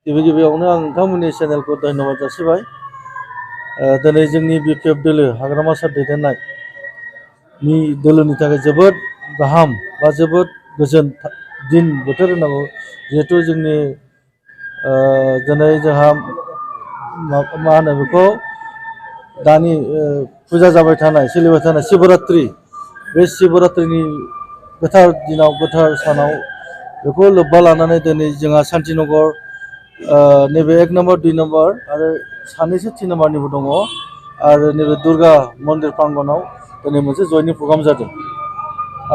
गिबियावनो आं नोंथांमोननि चेनेलखौ धन्यबाद जासिबाय। दिनै जोंनि बिपिएफ दोलो हाग्रामा सार दैदेननायनि दोलोनि थाखाय जोबोद गाहाम बा जोबोद गोजोन दिन बोथोर होनांगौ। जिहेतु जोंनि दिनै जोंहा मा होनो बेखौ दानि फुजा जाबाय थानाय सोलिबाय थानाय शिबरात्रि, बे शिबरात्रिनि गोथार दिनाव गोथार सानाव बेखौ लोब्बा लानानै दिनै जोंहा शान्तिनगर नैबे 1 नम्बर 2 नम्बर आरो सानैसो 3 नम्बरनिबो दङ आरो नैबे दुर्गा मन्दिर प्रांगनाव दिनै मोनसे जयनिं प्रग्राम जादों।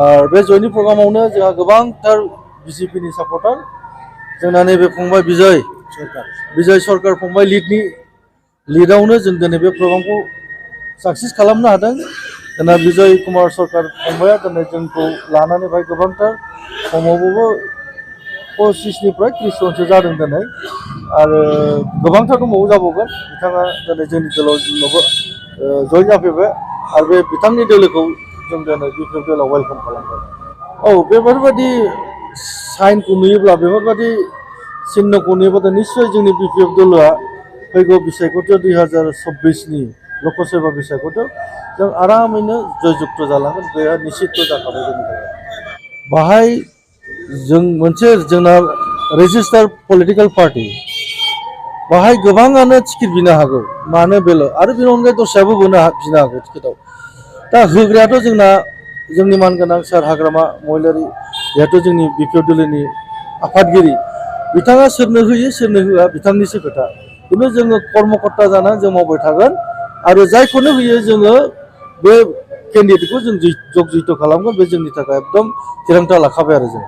आरो बे जयनिं प्रग्रामावनो जोंहा गोबांथार बिजेपिनि सापर्टार जोंना नैबे फंबाय बिजय सरकार फंबाय लिडआवनो जों दिनै बे प्रग्रामखौ साक्सेस खालामनो हादों। जोंना बिजय कुमार सरकार फंबाया दिनै जोंखौ लानानै बेहाय गोबांथार खमावबो 25निफ्राय 30 जनसो जादों दिनै आरो गोबांथार दंबावो जाबावगोन। बिथाङा दिनै जोंनि दोलोआवबो जइन जाफैबाय आरो बे बिथांनि दोलोखौ जों दिनै बिपिएफ दोलोआव वेलकाम खालामबाय। औ बेफोरबायदि साइनखौ नुयोब्ला, बेफोरबायदि चिन्हखौ नुयोब्ला निस्सय जोंनि बिपिएफ दोलोआ फैगौ बिसायख'थि 2024नि लकसभा बिसायख'थियाव जों आरामैनो जयजुक्त जालांगोन, बेहा निश्चित जाखाबाय जोंनि थाखाय। बाहाय जों मोनसे जोंना रेजिस्टार पलिटिकेल पार्टि, बाहाय गोबाङानो टिकेट बिनो हागौ, मानो बेल' आरो बेनि अनगायै दस्रायाबो बिनो हागौ टिकेटआव। दा होग्रायाथ' जोंना जोंनि मानगोनां सार हाग्रामा महिलारि, जिहेथु जोंनि बिपिएफ दोलोनि आफादगिरि, बिथाङा सोरनो होयो सोरनो होआ बिथांनिसो खोथा। खिन्थु जोङो कर्मकर्ता जानानै जों मावबाय थागोन आरो जायखौनो होयो जोङो बे केन्डिडेटखौ जों जग्जित खालामगोन, बे जोंनि थाखाय एकदम थिरांथा लाखाबाय आरो जों।